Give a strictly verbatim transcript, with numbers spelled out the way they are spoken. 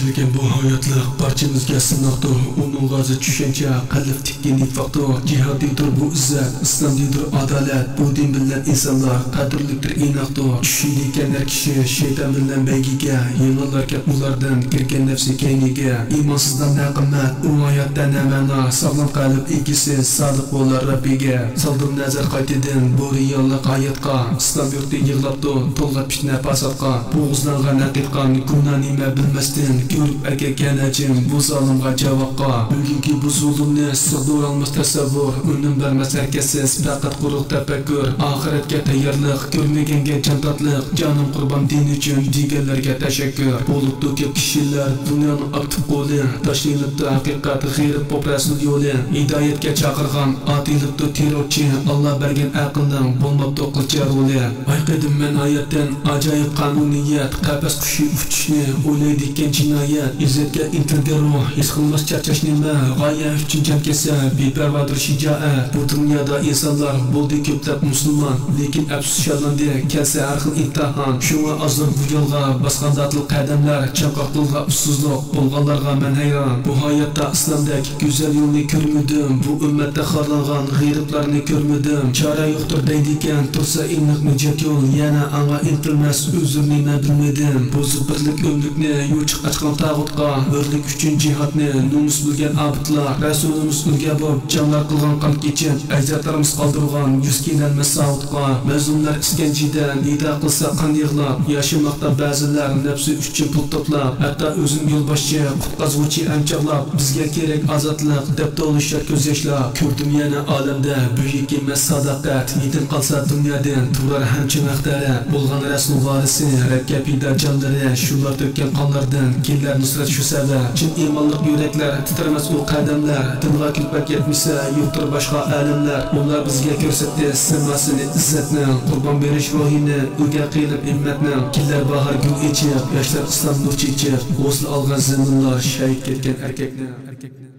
لېكىن بۇ ھاياتلىق بارچىمىزگە سىناقتۇر، ئۇنىڭغا زىت چۈشەنچە قەلب تىككى نىفاقتۇر. جىھاد دېدۇر بۇ ئىززەت، ئىسلام دېدۇر ئادالەت، بۇ دىن بىلەن ئىنسانلار قەدىرلىكتۇر، ئىناقتۇر. چۈشىدىكەن ھەر كىشى شەيتان بىلەن بەيگىگە، يېڭىلاركەن ئۇلاردىن كىرگەن نەپسى كەينىگە. ئىمانسىزدا نە قىممەت، ئۇ ھاياتتا نە مەنا، ساغلام قەلب ئىگىسى سادىق بولار رەببىگە. سالدىم نەزەر قايتىدىن بۇ رېئاللىق ھاياتقا، ئىسلام يۇرتى يىغلاپتۇ تولغاق پىتنە پاساتقا. بوغۇزلانغان ھەقىقەت گۇناھ نېمە بىلمەستىن، كۆرۈپ ئەركەككەن ئەجىم بۇ زالىمغا جاۋابقا. بۈگۈنكى بۇ زۇلۇمنى سىغدۇرالماس تەسەۋۋۇر، ئۈنۈم بەرمەس ھەرىكەتسىز پەقەت قۇرۇق تەپەككۇر. ئاخىرەتكە تەييارلىق كۆرمىگەنگە جان تاتلىق، جانىم قۇربان دىن ئۈچۈن دېگەنلەرگە تەشەككۇر. بولۇپتۇ كۆپ كىشىلەر دۇنيانىڭ ئاكتىپ قولى، تاشلىنىپتۇ ھەقىقەت غېرىب بولۇپ رەسۇل يولى. ھىدايەتكە چاقىرغان ئاتىلىپتۇ تېررورچى، ئاللا بەرگەن ئەقىلنىڭ بولماپتۇ قىلچە رولى. ئايقىدىم مەن ھاياتتىن ئاجايىپ قانۇنىيەت، قەپەس قۇشى ئۇچۇشنى ئويلايدىكەن جىنايەت. ئىززەتكە ئىنتىلگەن روھ، ھېس قىلماس چارچاش نېمە، غايە ئۈچۈن جان كەتسە بىپەرۋادۇر شىجائەت. بۇ دۇنيادا ئىنسانلار بولدى كۆپلەپ مۇسۇلمان، لېكىن ئەپسۇس شادلاندى كەلسە ھەر خىل ئىمتىھان. شۇڭا ئازدۇر بۇ يولغا باسقان داتىل قەدەملەر، چاققاقلىقلار ئۇسسۇزلۇق بولغانلارغا مەن ھەيران. بۇ ھاياتتا ئىسلامدەك گۈزەل يولنى كۆرمىدىم، بۇ ئۈممەتتە خارلانغان غېرىبلارنى كۆرمىدىم. چارە يوقتۇر دەيدىكەن، تۇرسا ئېنىق نىجات يول، يەنە ئاڭا ئىنتىلمەس ئۆزۈر نېمە بىلمىدىم. بۇزۇپ بىرلىك ئۆملۈكنى يوچۇق ئاچقان تاغۇتقا، ھۆرلۈك ئۈچۈن جىھادنى نومۇس بىلگەن ئابىدلار، رەسۇلىمىز ئۈلگە بولۇپ جەڭلەر قىلغان قان كېچىپ، ئەجدادلىرىمىز قالدۇرغان يۈز كىيىنەلمەس ساۋۇتقا. مەزلۇملار ئىسكەنجىدە نىدا قىلسا قان يىغلاپ، ياشىماقتا بەزىلەر نەپسى ئۈچۈن پۇل توپلاپ، ھەتتا ئۆزىنى يولباشچى، قۇتقازغۇچى ئەنچاقلاپ، بىزگە كېرەك ئازادلىق دەپ تولۇشار كۆز ياشلاپ. كۆردۈم يەنە ئالەمدە بۈيۈك ھىممەت، ساداقەت، يېتىم قالسا دۇنيادىن تۇرار ھەم چىڭ ھەق تەرەپ. بولغان رەسۇل ۋارىسى، رەبكە پىدا جانلىرى، شۇلار تۆككەن قانلاردىن كېلەر نۇسرەت شۇ سەۋەب. چىن ئىمانلىق يۈرەكلەر، تىترىمەس ئۇ قەدەملەر، دىنغا كۈلپەت يەتمىسە يوقتۇر باشقا ئالەملەر. ئۇلار بىزگە كۆرسەتتى سىماسىنى ئىززەتنىڭ، قۇربان بېرىش روھىنى ئۈلگە قىلىپ ھىممەتنىڭ. كېلەر باھار گۈل ئېچىپ، ياشلار ئىسلام نۇر چېچىپ، غۇسۇل ئالغان زېمىنلار شەھىت كەتكەن ئەركەكنىڭ.